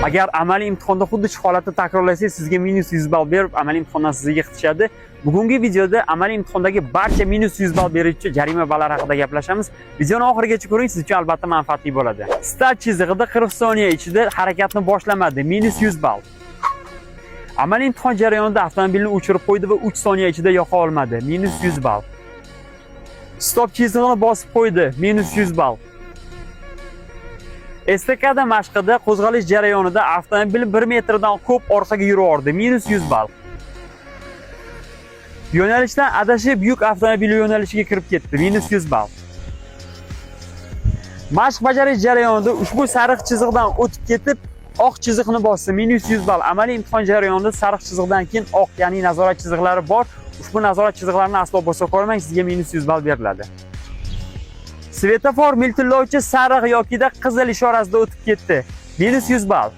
Agar amaliy imtihonda xuddi shu holatni takrorlasangiz, sizga minus 100 ball berib, amaliy imtihondan sizni yiqitishadi. Bugungi videoda amaliy imtihondagi barcha minus 100 ball beruvchi jarima ballari haqida gaplashamiz. Videoni oxirigacha ko'ring, siz uchun albatta manfaatli bo'ladi. Start chizig'ida 40 soniya ichida harakatni boshlamadi, minus 100 ball. Amaliy imtihon jarayonida avtomobilni o'chirib qo'ydi va 3 soniya ichida yoqa olmadi, minus 100 ball. Stop chizig'ini bosib qo'ydi, minus 100 ball. Estakada mashqida qo'zg'alish jarayonida avtomobil 1 metrdan ko'p orqaga yuraverdi, minus 100 ball. Yo'nalishdan adashib yuk avtomobili yo'nalishiga kirib ketdi, minus 100 ball. Mashq bajarish jarayonida ushbu sariq chiziqdan o'tib ketib, oq chiziqni bosdi, minus 100 ball. Amaliy imtihon jarayonida sariq chiziqdan keyin oq, ya'ni nazorat chiziqlari bor. Ushbu nazorat chiziqlarini aslo bosa ko'rmang, sizga minus 100 ball beriladi. Svetofor miltillovchi sariq yokida qizil ishorasida o'tib ketdi. Minus 100 ball.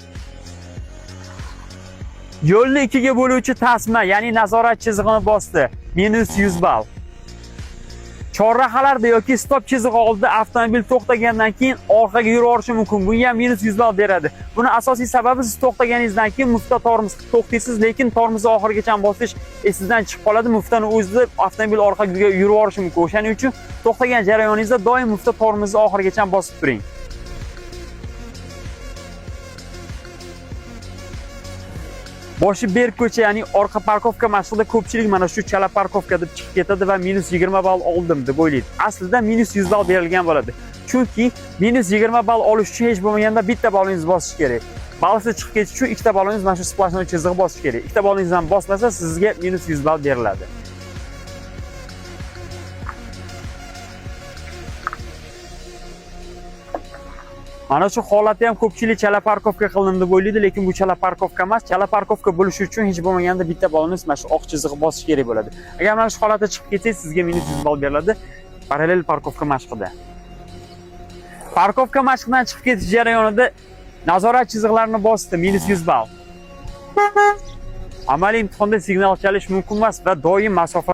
Yo'lni ikkiga bo'luvchi tasma, ya'ni nazorat chizig'ini bosdi. Minus 100 ball. Chorrahalarda yoki stop chizig'i oldida avtomobil to'xtagandan keyin orqaga yuraverishi mumkin. Bunga ham minus 100 ball beradi. Buni asosiy sababi siz to'xtaganingizdan keyin mufta tormoz qilib to'xtaysiz, lekin tormozni oxirigacha bosish esingizdan chiqib qoladi. Muftani o'zida avtomobil orqaga yuraverishi mumkin. O'shaning uchun to'xtagan jarayoningizda doim mufta tormozni oxirigacha bosib turing. Boshi berk ko'cha, ya'ni orqa parkovka mashqida ko'pchilik mana shu chala parkovka deb chiqib ketadi va minus 20 ball oldim deb o'ylaydi. Aslida minus 100 ball berilgan bo'ladi. Chunki minus 20 ball olish uchun hech bo'lmaganda bitta ballingizni bosish kerak. Ballsiz chiqib ketish uchun ikkita ballingiz mana shu сплошной chizig'i bosish kerak. Ikkita ballingiz ham bosmasa, sizga minus 100 ball beriladi. Mana shu holatda ham ko'pchilik chala parkovka qildim deb o'ylaydi, lekin bu chala parkovka emas. Chala parkovka bo'lishi uchun hech bo'lmaganda bitta ballingiz mana shu oq chizig'i bosish kerak bo'ladi. Agar mana shu holatda chiqib ketsangiz, sizga minus 100 ball beriladi parallel parkovka mashqida. Parkovka mashqidan chiqib ketish jarayonida nazorat chiziqlarini bosdi, minus 100 ball. Amaliy imtihonda signal chalish mumkin emas va doim masofa